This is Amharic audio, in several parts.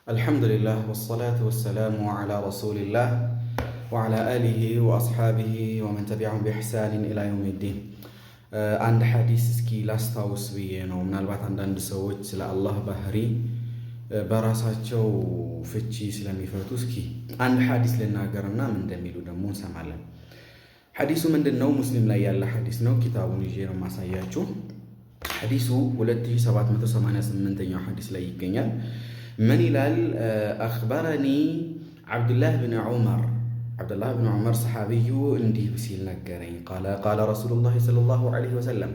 الحمد لله والصلاة والسلام على رسول الله وعلى آله وأصحابه ومن تبعهم بإحسان إلى يوم الدين። አንድ ሐዲስ እስኪ ላስታውስ ብዬ ነው። ምናልባት አንዳንድ ሰዎች ስለ አላህ ባህሪ በራሳቸው ፍቺ ስለሚፈቱ እስኪ አንድ ሐዲስ ልናገርና ምን እንደሚሉ ደግሞ እንሰማለን። ሐዲሱ ምንድን ነው? ሙስሊም ላይ ያለ ሐዲስ ነው። ኪታቡን ይዤ ነው የማሳያችሁ። ሐዲሱ 2788ኛው ሐዲስ ላይ ይገኛል። ምን ይላል? أخبرني عبد الله بن عمر፣ ዓብዱላህ ብን ዑመር ሰሓቢዩ እንዲህ ሲል ነገረኝ። قال قال رسول الله صلى الله عليه وسلم፣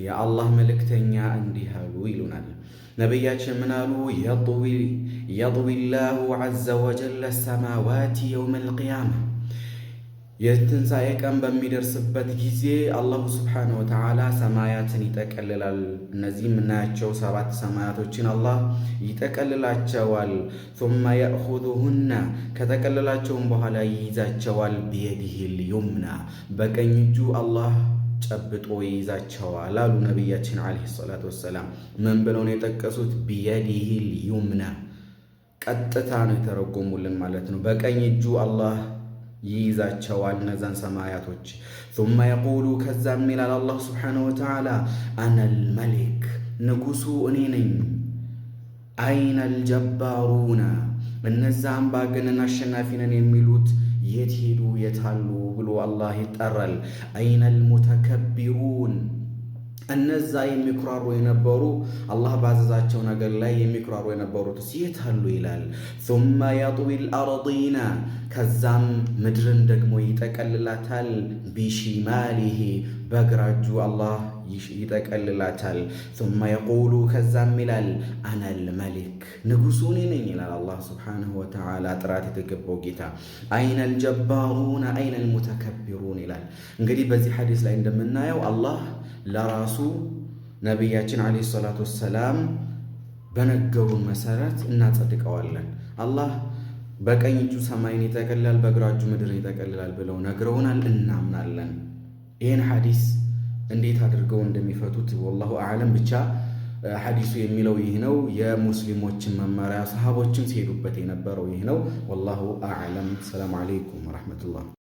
የአላህ መልእክተኛ እንዲህ አሉ ይሉናል። ነቢያችን ምን አሉ? يطوي الله عز وجل السماوات يوم القيامة፣ የትንሣኤ ቀን በሚደርስበት ጊዜ الله سبحانه وتعالى ሰማያትን ይጠቀልላል። እነዚህ የምናያቸው ሰባት ሰማያቶችን አላህ ይጠቀልላቸዋል። ثم يأخذهن፣ ከጠቀልላቸውም በኋላ ይይዛቸዋል። بيده اليمنى፣ በቀኝ እጁ አላህ ጨብጦ ይይዛቸዋል አሉ ነቢያችን عليه الصلاة والسلام። ምን ብለው ነው የጠቀሱት? بيده اليمنى፣ ቀጥታ ነው የተረጎሙልን ማለት ነው። በቀኝ እጁ አላህ ይይዛቸዋል እነዛን ሰማያቶች። ثم يقول፣ ከዛም ይላል አላህ سبحانه وتعالى أنا الملك፣ ንጉሱ እኔ ነኝ። أين الجبارون፣ እነዛ አምባገነን አሸናፊ ነን የሚሉት የት ሄዱ፣ የታሉ ብሎ አላህ ይጠራል። أين المتكبرون፣ እነዛ የሚኩራሩ የነበሩ፣ አላህ ባዘዛቸው ነገር ላይ የሚኩራሩ የነበሩትስ የት አሉ ይላል። ثم يطوي الأرضين፣ ከዛም ምድርን ደግሞ ይጠቀልላታል። بشماله፣ በግራ እጁ አላህ ይጠቀልላታል። ثم يقول፣ ከዛም ይላል أنا الملك፣ ንጉሱ እኔ ነኝ ይላል አላህ سبحانه وتعالى፣ ጥራት የተገባው ጌታ። أين الجبارون، أين المتكبرون ይላል። እንግዲህ በዚህ ሐዲስ ላይ እንደምናየው አላህ ለራሱ ነቢያችን عليه الصلاة والسلام በነገሩን መሰረት እናጸድቀዋለን። አላህ በቀኝ እጁ ሰማይን ይጠቀልላል፣ በግራ እጁ ምድርን ይጠቀልላል ብለው ነግረውናል፣ እናምናለን። ይህን ሐዲስ እንዴት አድርገው እንደሚፈቱት والله أعلم። ብቻ ሐዲሱ የሚለው ይህ ነው። የሙስሊሞችን መመሪያ ሰሃቦችን ሲሄዱበት የነበረው ይህ ነው። والله أعلم። السلام عليكم ورحمة الله።